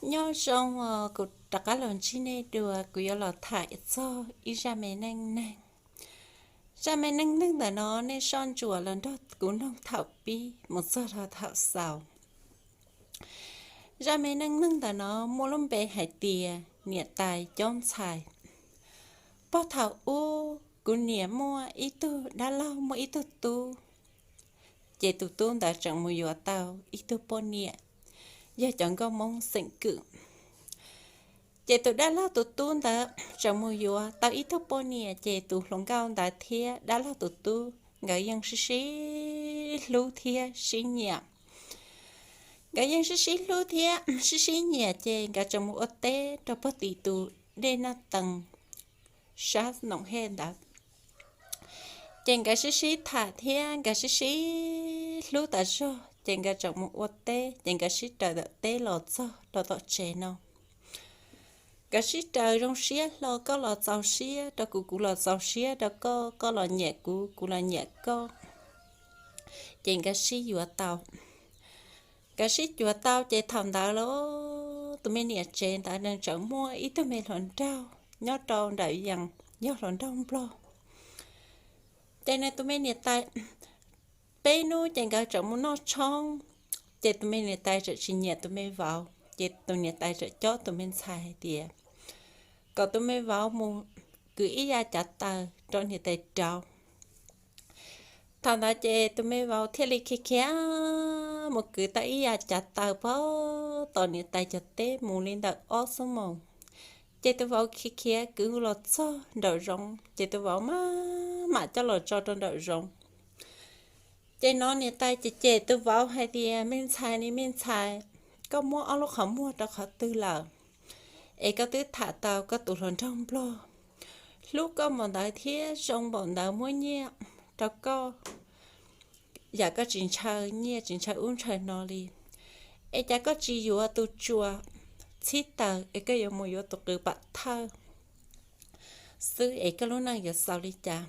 Nyob zoo os, kuv rov qab los ntsib nej dua, kuv yuav los tham txog ib zaj me neej neeg. Zaj me neej neeg ntawm no nej soj ntsuam los nrog kuv mloog thaum pib mus txog rau thaum xaus. Zaj me neej neeg ntawm no muaj lub npe hais tias niam tais cob ntxhais. Puag thaum ub kuv niam muaj ib tug dab laug muaj ib tug tub, ces tus tub ntawd tseem mus yuav tau ib tug poj niam, yog cov nkauj Hmoob xeem Kwm. Ces tus dab laug tus tub ntawd tseem mus yuav tau ib tug poj niam, ces tus hluas nkauj ntawd thiab dab laug tus tub nkawd yeej sib sib hlub thiab sib nyiam. Nkawd yeej sib sib hlub thiab sib sib nyiam, ces nkawd tseem mus ua teb rau puag tim tus dej Naj Tees sab Noom Hej ntawd. Ces nkawd sib sib tham thiab nkawd sib sib hlub tas zog, ces nkawd tseem mus ua teb, ces nkawd sib raws tom teb los txog rau tom tsev no. Nkawd sib raws zoo siab hlo, koj los txaus siab rau kuv, kuv los txaus siab rau koj, koj los nyiam kuv, kuv los nyiam koj. Ces nkawd sib yuav tau. Nkawd sib yuav tau ces thaum ntawd los tus me niam tsev ntawd nws tseem muaj ib tug me hluas nraug nyob rau nram yees, yog hluas nraug nplog. Ces nws tus me niam tais, peb hnub ces nkawd tseem mus noj tshoob, ces tus me niam tais tseem tsis nyiam tus me vauv, ces tus niam tais tseem cob tus me ntxhais hais tias kom tus me vauv mus kwv ib yav cav taws rau niam tais rauv. Thaum ntawd ces tus me vauv thiaj li khiav khiav mus kwv tau ib yav cav taws pag tom niam tais cov teb mus li ntawm ob xuab moos. Ces tus vauv khiav khiav kwv los txog nraum zoov, ces tus vauv mam mam coj los tso rau nraum zoov. Ces no niam tais cem cem tus vauv hais tias, me ntxhais ne me ntxhais, koj muab ob lub qhov muag rau qhov twg lawm? Es koj twb tham tau koj tus hluas nraug nplog hlub koj npaum ntawd thiab zoo npaum ntawd muab nyiaj rau koj, yam koj tsis ntshaw nyiaj tsis ntshaw ub ntshaw no li. Es cas koj tsis yuav tus tsuas txhib taws, es koj yuav mus yuav tus qws pam thawj xwb, es koj lub neej yuav xaus li cas?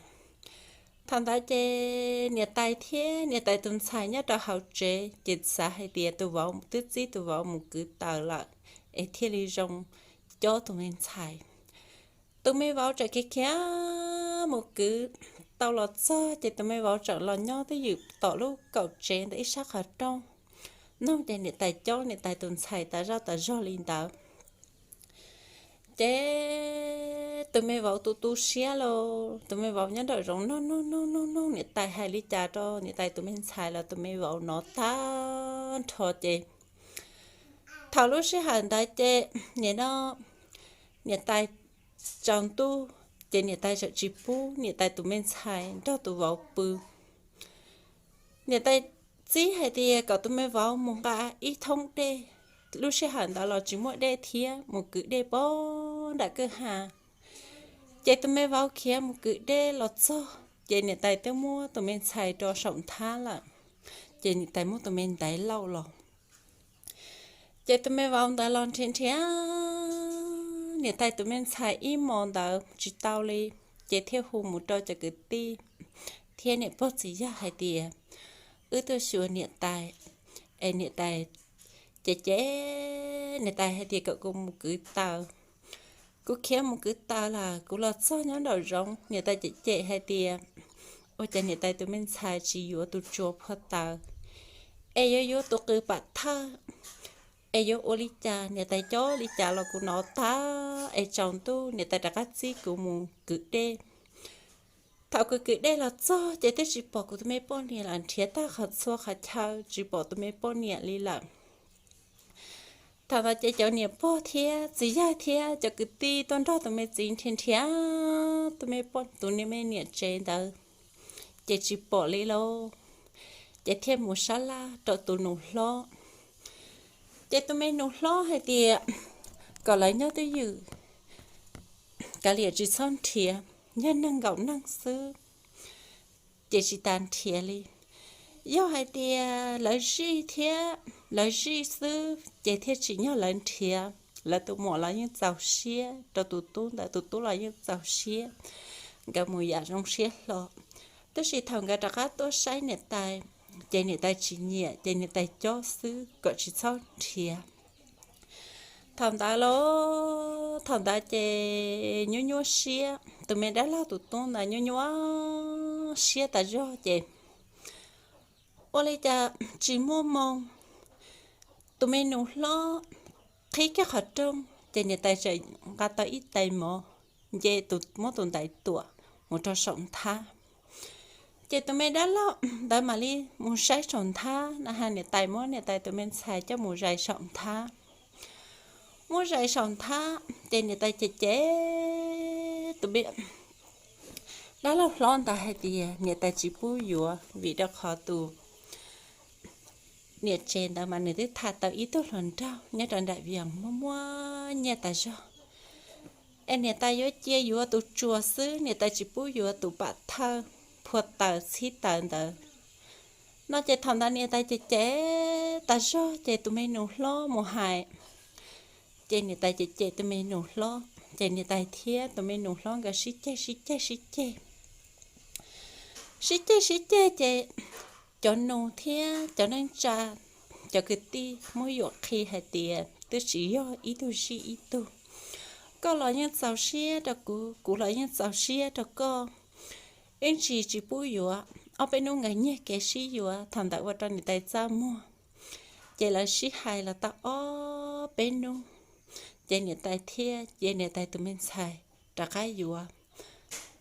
Thaum ntawd ces niam tais thiab niam tais tus ntxhais nyob rau hauv tsev ces xav hais tias tus vauv twb txib tus vauv mus kwv taws lawm, es thiaj li zoo cob tus me ntxhais. Tus me vauv tseem khiav khiav mus kwv tau los txog ces tus me vauv tseem los nyob twj ywm tom lub kaum tsev ntawm ib sab qhov rooj, mloog ces niam tais cob niam tais tus ntxhais tas zaj tas zog li ntawd. Ces tus me vauv tu tu siab los, tus me vauv nyob nraum zoov nug nug nug nug nug niam tais hais li cas rau niam tais tus me ntxhais los tus me vauv hnov tag nrho ces thaum lub sij hawm ntawd ces nim no niam tais tsaus ntuj, ces niam tais tseem tsis pub niam tais tus me ntxhais nrog tus vauv pw. Niam tais txib hais tias kom tus me vauv mus nqa ib thoob dej, lub sij hawm ntawd los tsis muaj dej thiab, mus kwv dej pog nram kwj ha. Ces tus me vauv khiav mus kwv dej los txog ces niam tais twb muab tus me ntxhais rau saum nthab lawm, ces niam tais muab tus me ntxhais lauj los. Ces tus me vauv ntawd los nrhiav nrhiav niam tais tus me ntxhais ib hmos ntawd tsis tau li, ces thiaj hu mus rau cov kwv tij thiab niam pog txiv yawg hais tias, wb tuaj xyuas niam tais, es niam tais cem cem niam tais hais tias kom kuv mus kwv taws. Kuv khiav mus kwv taws lawm, kuv los txog nyob nraum zoov niam tais cem cem hais tias, ua cas niam tais tus me ntxhais tsis yuav tus tsuas phua taws, es yuav yuav tus qws pam thawj, es yuav ua li cas, niam tais cob li cas los kuv hnov tag, es tsaus ntuj niam tais rov qab txib kuv mus kwv dej. Thaum kuv kwv dej los txog ces twb tsis pom kuv tus me poj niam lawm, nrhiav tag qhov txhua qhov chaw tsis pom tus me poj niam li lawm. Thaum ntawd ces cov niam pog thiab txiv yawg thiab cov kwv tij tuaj nrog tus me txiv nrhiav nrhiav tus me poj, tus me niam tsev ntawd, ces tsis pom li lauj. Ces thiaj mus sab laj rau tus nus hlob. Ces tus me nus hlob hais tias kom lawv nyob twj ywm, kav liam tsis txhob nrhiav, yog neeg nkaum neeg xwb ces tsis tas nrhiav li. Yog hais tias lawv zij thiab, lawv zij xwb ces thiaj tsim nyog lawv nrhiav. Lawv tus muam los yeej txaus siab rau tus tub ntawd, tus tub los yeej txaus siab, nkawd mus yam zoo siab hlo. Tab sis thaum nkawd rov qab tuaj saib niam tais, ces niam tais tsis nyiam, ces niam tais cob xwb kom tsis txhob nrhiav. Thaum ntawd los, thaum ntawd ces nyuaj nyuaj siab, tus me dab laug tus tub ntawd nyuaj nyuaj siab tas zog ces ua li cas tsis muaj moo, tus me nus hlob qhib kiag qhov rooj ces niam tais txawm nqa tau ib tais mov nce, muab tus ntaiv tuam mus rau saum nthab. Ces tus me dab laug ntawd mam li mus saib saum nthab na, niam tais muab niam tais tus me ntxhais coj mus zais saum nthab. Muab zais saum nthab ces niam tais cem cem tus me dab laug hlob ntawd hais tias niam tais tsis pub yuav vim rau qhov tus niam tsev ntawd mas nws twb tham tau ib tug hluas nraug nyob rau nram Vias muaj muaj nyiaj tas zog, es niam tais yuav cia yuav tus tsuas xwb, niam tais tsis pub yuav tus pam thawj phua taws txhib taws ntawd no. Ces thaum ntawd niam tais cem cem tas zog ces tus me nus hlob mus hais, ces niam tais cem cem tus me nus hlob ces niam tais thiab tus me nus hlob nkawd sib ceg sib ceg sib ceg sib ceg sib ceg ces cov nus thiab cov neej tsa, cov kwv tij muab yuam qhi hais tias twb tsis yog ib tug zij ib tug. Koj los yeej txaus siab rau kuv, kuv los yeej txaus siab rau koj. Ib ntsis tsis pub yuav, ob peb hnub nkawd nyiag kev sib yuav, thaum ntawd ua rau niam tais txaj muag. Ces lawv sib hais los tau ob peb hnub, ces niam tais thiaj cia niam tais tus me ntxhais rov qab yuav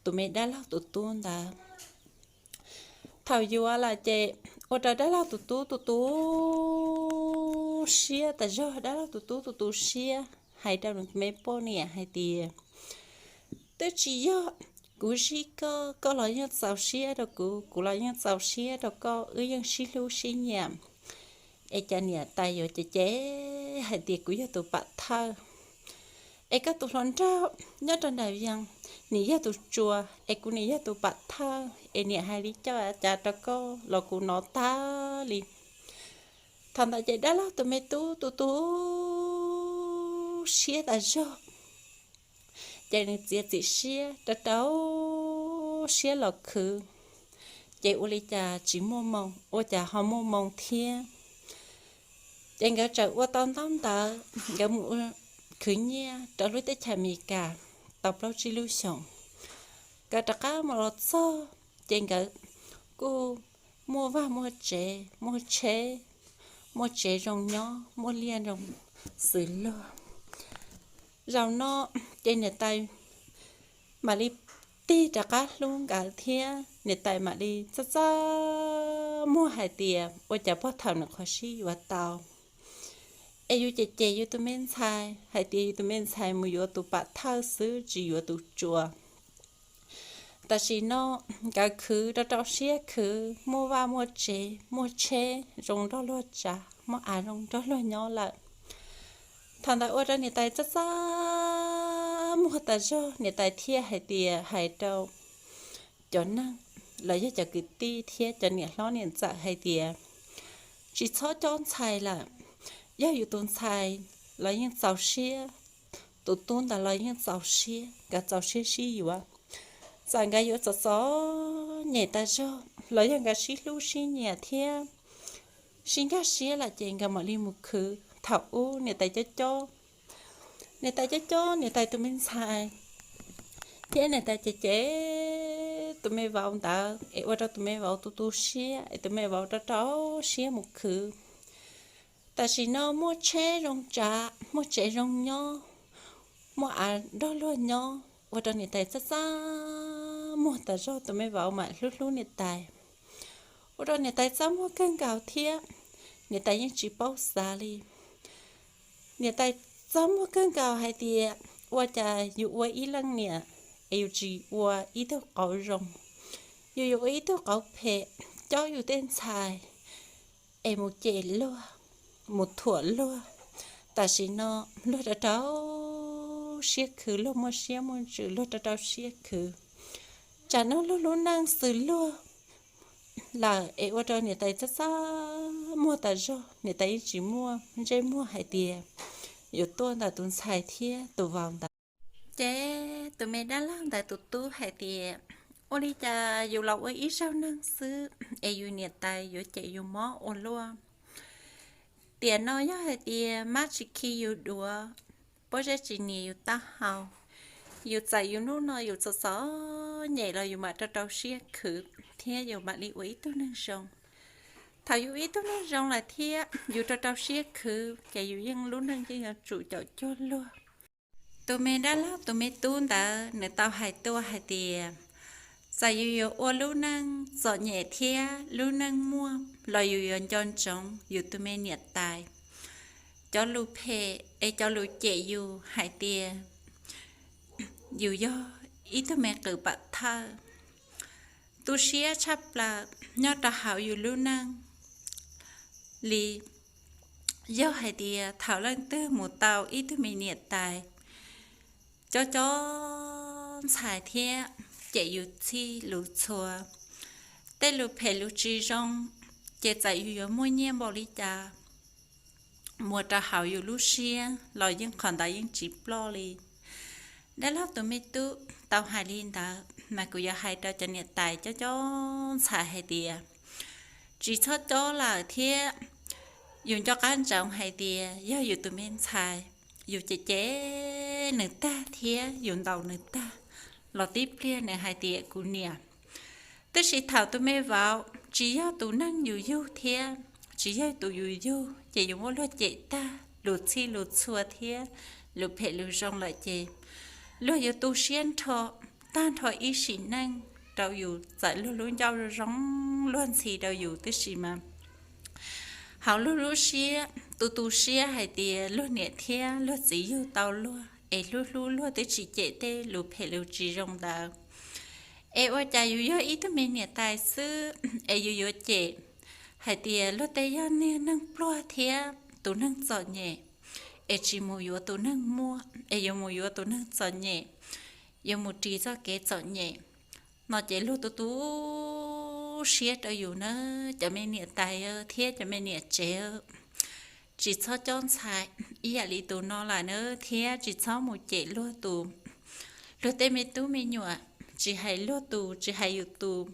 tus me dab laug tus tub ntawd. Thaum yuav lawm ces ua rau dab laug tus tub tu tu siab tas zog, dab laug tus tub tu tu siab hais rau nws me poj niam hais tias, twb tsis yog kuv zij koj, koj los yeej txaus siab rau kuv, kuv los yeej txaus siab rau koj, wb yeej sib hlub sib nyiam. Es cas niam tais yuav cem cem hais tias kuv yog tus pam thawj, es koj tus hluas nraug nyob rau nram Vias, nws yog tus tsuas, es kuv nws yog tus pam thawj, es niam hais li cas rau koj los kuv hnov tag li. Thaum ntawd ces dab laug tus me tub tu tu siab tas zog, ces nws txiav txim siab rau rau siab los khwv, ces ua li cas tsis muaj moo, ua cas ho muaj moo thiab. Ces nkawd txawm ua tau ntaub ntawv, nkawd mus ua khwv nyiaj rau lub teb chaws Amelikas tau plaub tsib lub xyoos. Nkawd rov qab mus los txog, ces nkawd kuj muaj vaj muaj tsev, muaj tsheb, muaj tsev zoo nyob, muaj liaj zoo xws luag. Zaum no ces niam tais mam li tig rov qab hlub nkawd thiab niam tais mam li txaj txaj muag hais tias ua cas puag thaum nws qhuav sib yuav tau es yus cem cem yus tus me ntxhais hais tias yus tus me ntxhais mus yuav tus pam thawj xwb tsis yuav tus tsuas. Tam sim no nkawd khwv rau rau siab khwv, muaj vaj muaj tsev, muaj tsheb zoo nrog luag tsav, muaj av zoo nrog luag nyob lawm. Thaum ntawd ua rau niam tais txaj txaj muag tas zog, niam tais thiaj hais tias, hais rau cov neeg los yog cov kwv tij thiab cov niam hlob niam ntxawm hais tias, tsis txhob cob ntxhais lawm. Yog yus tus ntxhais los yeej txaus siab, tus tub ntawd los yeej txaus siab, nkawd txaus siab sib yuav. Txawm nkawd yuav txom txom nyem tas zog los yog nkawd sib hlub sib nyiam thiab sib nkag siab lawm ces nkawd mam li mus khwv. Thaum ub niam tais cob cob, niam tais cob cob niam tais tus me ntxhais thiab niam tais cem cem tus me vauv ntawd es ua rau tus me vauv tu tu siab es tus me vauv rau rau siab mus khwv. Tam sim no muaj tsheb zoo tsav, muaj tsev zoo nyob, muaj av nrog luag nyob, ua rau niam tais txaj txaj muag tas zog, tus me vauv mam hlub hlub niam tais. Ua rau niam tais txaj muag kawg nkaus thiab niam tais yeej tsis paub xav li. Niam tais txaj muag kawg nkaus hais tias ua cas yus ua ib leej niam es yus tsis ua ib tug qauv zoo, yus yuav ua ib tug qauv phem, cob yus tej ntxhais es mus cem luag, mus thuam luag. Tam sim no luag rau rau siab khwv, luag muaj siab muaj ntsws, luag rau rau siab khwv, tsam no luag lub neej xws luag lawm es ua rau niam tais txaj txaj muag tas zog, niam tais yeej tsis muaj ntsej muag hais tias yuav tuaj ntawm tus ntxhais thiab tus vauv ntawd. Ces tus me dab laug ntawd tus tub hais tias, ua li cas yus los ua ib zaug neeg xwb es yus niam tais yuav cem yus mob ua luaj. Tiam no yog hais tias mab tsis khi yus duav, pob zeb tsis nias yus taub hau, yus txawm yus hnub no yus txom txom nyem los yus mam rau rau siab khwv thiab yus mam li ua ib tug neeg zoo. Thaum yus ua ib tug neeg zoo lawm thiab yus rau rau siab khwv ces yus yeej lub neej yeej yuav tsum caum cuag luag. Tus me dab laug tus me tub ntawd nws tau hais tuaj hais tias, txawm yus yuav ua lub neej txom nyem thiab lub neej muaj los yus yuav nco ntsoov yus tus me niam tais cov lus phem es cov lus cem yus hais tias yus yog ib tug me qws pam thawj. Tu siab tshaj plaws nyob rau hauv yus lub neej li, yog hais tias thaum leej twg mus tau ib tug me niam tais cov cov ntxhais thiab cem yus txhij lus txhua, tej lus phem lus tsis zoo, ces txawm yus yuav muaj nyiaj npaum li cas muag rau hauv yus lub siab los yeej qhov ntawd yeej tsis ploj li. Dab laug tus me tub tau hais li ntawd mas kuv yuav hais rau cov niam tais cov cov ntxhais hais tias, tsis txhob cob lawm thiab. Yus nco qab ntsoov hais tias yog yus tus me ntxhais, yus cem cem nws tag thiab yus ntaus nws tag los tib pliag nws hais tias kuv niam. Tab sis thaum tus me vauv tsis yog tus neeg yus yug thiab tsis yog tus yus yug ces yus muab luag cem tag lus txhij lus txhua thiab lus phem lus zoo lawm ces luag yuav tu siab nrho tag nrho ib sim neej rau yus txawm luag lub ncauj zoo zoo luag ntxhi rau yus tib si mas hauv luag lub siab tu tu siab hais tias luag niam thiab luag txiv yug tau luag es hlub hlub luag twb tsis cem tej lus phem lus tsis zoo ntawd. Es ua cas yus yog ib tug me niam tais xwb es yus yuav cem hais tias luag tej yog niag neeg pluag thiab tus neeg txom nyem, es tsis mus yuav tus neeg muaj es yuav mus yuav tus neeg txom nyem, yuav mus ris txoj kev txom nyem no ces luag tu tu siab rau yus na. Cov me niam tais thiab cov me niam tsev, tsis txhob cob ntxhais ib yam li tus no lawm na, thiab tsis txhob mus cem luag tus, luag tej me tub me nyuam, tsis hais luag tus tsis hais yus tus.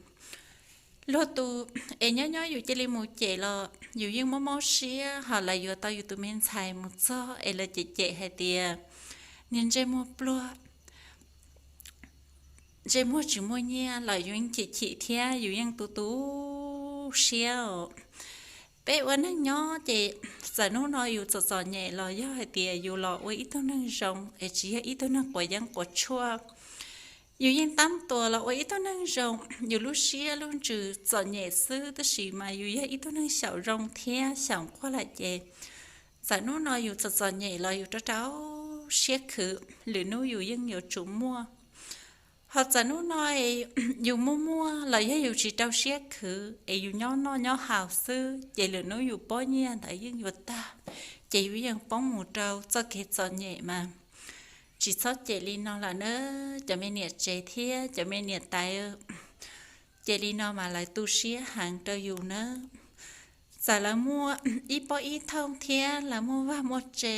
Luag tus es nyob nyob yus cia li mus cem los yus yeej mob mob siab, ho lawv yuav tau yus tus me ntxhais mus txog es lawv cem cem hais tias niag ntsej muag pluag, ntsej muag tsis muaj nyiaj los yus yeej chim chim thiab yus yeej tu tu siab os. Peb ua neeg nyob ces txawm hnub no yus txom txom nyem los yog hais tias yus los ua ib tug neeg zoo es tsis yog ib tug neeg quav yeeb quav tshuaj, yus yeej tab tuas los ua ib tug neeg zoo. Yus lub siab lub ntsws txom nyem xwb tab sis mas yus yog ib tug neeg xyaum zoo thiab xyaum nquag lawm ces txawm hnub no yus txom txom nyem los yus rau rau siab khwv, lwm hnub yus yeej yuav tsum muaj. Ho txawm hnub no yus muaj muaj los yog yus tsis rau siab khwv es yus nyob noj nyob haus xwb ces lwm hnub yus pob nyiaj ntawd yeej yuav tag, ces yus yeej poob mus rau txoj kev txom nyem mas. Tsis txhob cem li no lawm na, cov me niam tsev thiab cov me niam tais, cem li no mas lawv tu siab heev rau yus na. Txawm lawv muaj ib pob ib thooj thiab lawv muaj vaj muaj tse,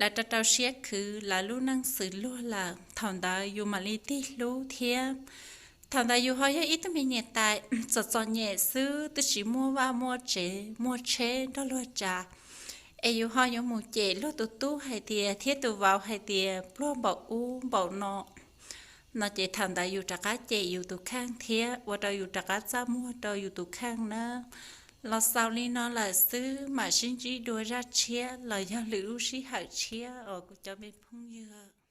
lawv rau rau siab khwv lawv lub neej xws luag lawm, thaum ntawd yus mam li tig hlub thiab. Thaum ntawd yus ho yog ib tug me niam tais txom txom nyem xwb twb tsis muaj vaj muaj tsev muaj tsheb nrog luag tsav, es yus ho yuav mus cem luag tus tub hais tias thiab tus vauv hais tias pluag npaum ub npaum no, no ces thaum ntawd yus rov qab cem yus tus kheej thiab ua rau yus rov qab txaj muag rau yus tus kheej na. Los xaus li no lawm xwb mam sib ntsib dua zaj tshiab los yog lwm lub sij hawm tshiab os kuv cov me phooj ywg.